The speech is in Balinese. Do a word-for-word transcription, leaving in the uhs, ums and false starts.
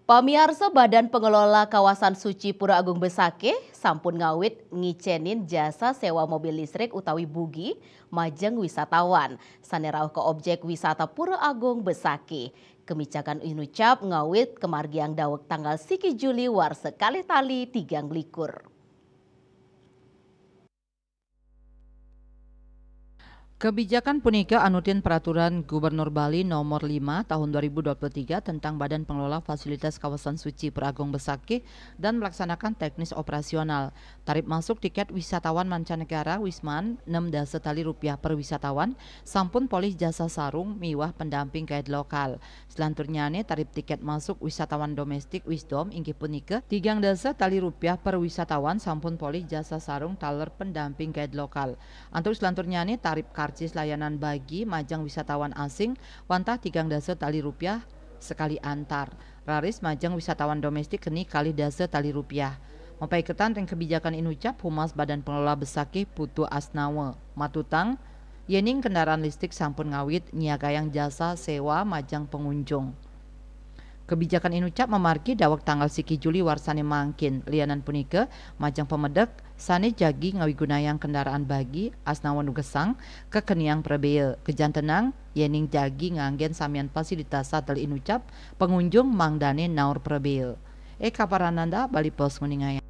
Pamiarsa, Badan Pengelola Kawasan Suci Pura Agung Besakih sampun ngawit ngicénin jasa séwa mobil listrik utawi bugi majeng wisatawan sané rauh ka objék wisata Pura Agung Besakih. Kebijakan inucap ngawit kamargiang daweg tanggal siki Juli warsa kalih tali tigang likur. Kebijakan punika anutin Peraturan Gubernur Bali Nomor lima Tahun dua ribu dua puluh tiga tentang Badan Pengelola Fasilitas Kawasan Suci Pura Agung Besakih dan melaksanakan teknis operasional. Tarip masuk tiket wisatawan mancanegara wisman enam dasa tali rupiah per wisatawan, sampun polih jasa sarung miwah pendamping guide lokal. Selanturnyané tarip tiket masuk wisatawan domestik Wisdom inggih punika tigang dasa tali rupiah per wisatawan, sampun polih jasa sarung taler pendamping guide lokal. Antuk selanturnyané tarip karcis layanan bagi majeng wisatawan asing wantah tigang dasa tali rupiah sekali antar. Raris majeng wisatawan domestik keni kalih dasa tali rupiah. Mapaiketan ring kebijakan inucap, Humas Badan Pengelola Besakih Putu Asnawa matutang, yéning kendaraan listrik sampun ngawit nyiagayang jasa séwa majeng pengunjung. Kebijakan inucap mamargi daweg tanggal siki Juli warsané mangkin. Lianan punika, majeng pamedek sané jagi ngawigunayang kendaraan bagi, asnawa nugesang, kakeniang prabéa. Kajantenang, yéning jagi nganggén samian fasilitas satel inucap, pengunjung mangdané naur prabéa. Eka Parananda, Bali Post nguningayang.